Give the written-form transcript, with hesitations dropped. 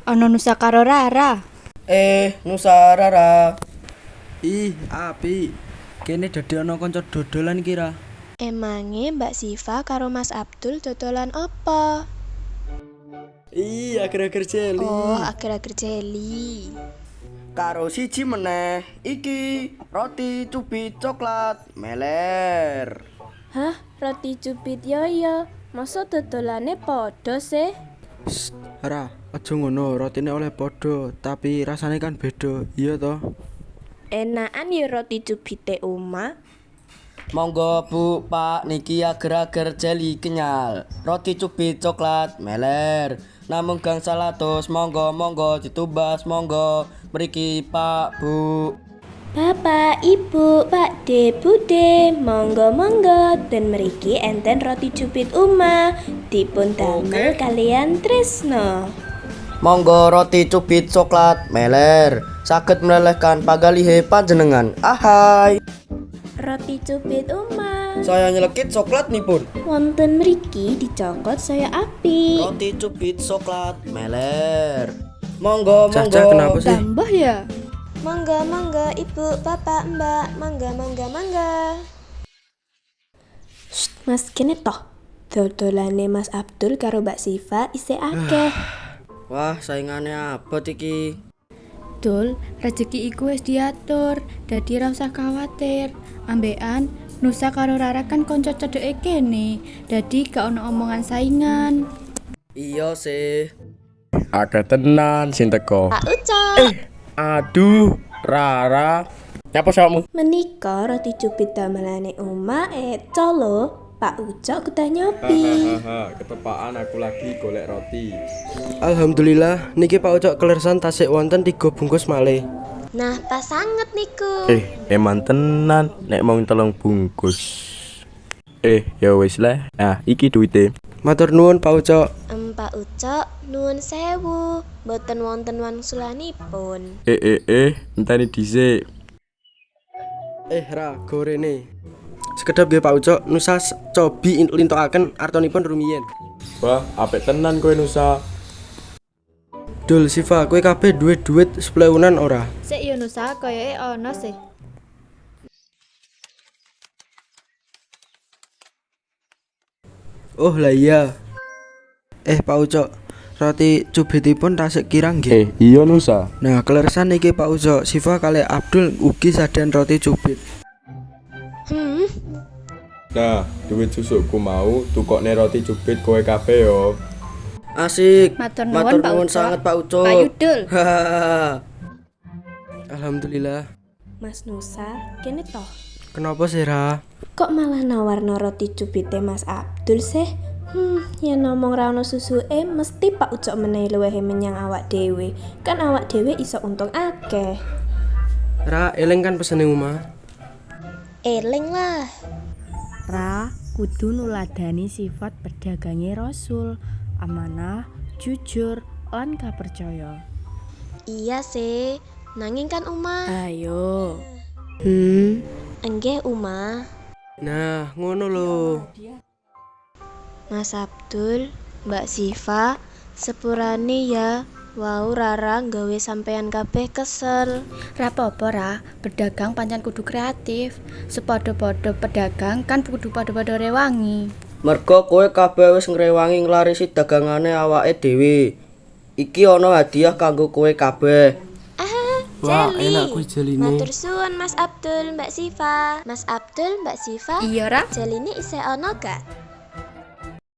Ana Nusa karo Rara. Nusa Rara. Ih, apik. Kene dadi ana kanca dodolan iki ra. Emange Mbak Siva karo Mas Abdul dodolan apa? Ih, agar-agar jeli. Oh, agar-agar jeli. Karo siji meneh iki roti cubit coklat meler. Hah, roti cubit yoyo. Masa dodolane padha sih? Psst, Ra, aja ngono, rotine oleh padha, tapi rasane kan beda. Iya toh? Enakan ya roti cubite Uma. Monggo Bu, Pak, niki agar-agar jeli kenyal. Roti cubit coklat meler. Namung gangsal atus, monggo monggo ditubas monggo. Mriki Pak, Bu. Bapak, Ibu, Pak D, Bude, monggo monggo dan mriki enten roti cubit Uma dipun damel kalian Tresno. Monggo roti cubit coklat meler. Saged melelehkan pagalihe panjenengan. Ahai. Roti cubit Uma. Saya nyelekit coklat nipun. Wonten mriki dicokot saya apik. Roti cubit coklat meler. Monggo Caca monggo. kenapa sih? Tambah ya? Monggo monggo Ibu, Bapak, Mbak, mangga mangga mangga. Shh, Mas kene toh. Dodolane Mas Abdul karo Mbak Siva isih akeh. Wah, saingane abot iki. Dul, rejeki iku wis diatur, dadi ra usah khawatir. Ambekan Nusa karo Rara kan kanca cedheke kene, dadi gak ono omongan saingan. Iya sih. Akeh tenan sing teko. Pak Ucok. Aduh, Rara. Nyapa sawakmu? Menika roti cubit damelane Uma eco lho. Pak Ucok kudah nyobi. Hahaha, ketepaan aku lagi golek roti. Alhamdulillah, niki Pak Ucok kelersan tasik wonten 3 bungkus malih. Nah, pas sanget niku. Eman tenan nek mung 3 bungkus. Ya wis lah. Nah, iki duite. Matur nuwun Pak Ucok. Pak Ucok, nuwun sewu, mboten wonten wangsulanipun. Enteni dhisik. Ra, gorene. Sekedap nggih Pak Ucok, Nusa cobi lintokaken artonipun rumiyin. Wah, apik tenan kowe Nusa. Dul Siva, kowe kabeh duwe duit 10.000-an ora? Sik yo Nusa, koyoke ono sih. Oh lah iya. Pak Ucok, roti cubitipun tasik kirang nggih. Iya Nusa. Nah, kelersan niki Pak Ucok, Siva kalih Abdul ugi sadean roti cubit. Nah, duit susukku mau tukokne roti cubit kowe kabeh yo. Asik. Matur nuwun, Matur Pak nuwun Ucok. sanget Pak Ucok. Payu Dul. Hahaha. Alhamdulillah. Mas Nusa, kene toh. Kenapa sih, Ra? Kok malah nawarno roti cubite Mas Abdul sih? Yen ngomong ra ono susuke mesti Pak Ucok menehi luwehe menyang awak dhewe. Kan awak dhewe iso untung akeh. Ra, eling kan pesene Uma. Eling lah. Ra kudu nuladani sifat pedagange Rasul, amanah, jujur, lan kapercaya. Iya sih, nanging kan Uma. Ayo. Enggih Uma. Nah, ngono lho. Mas Abdul, Mbak Siva, sepurane ya. Wau Rara nggawe sampean kabeh kesel. Ra apa-apa Ra, pedagang pancen kudu kreatif. Sepadha-padha pedagang kan kudu padha-padha rewangi. Mergo kowe kabeh wis ngrewangi nglarisi dagangane awake dhewe. Iki ana hadiah kanggo kowe kabeh. Wah, Jeli. enak kuwi jeline. Matur suwun Mas Abdul, Mbak Siva. Mas Abdul, Mbak Siva. Iya Ra. Jeline isih ana gak?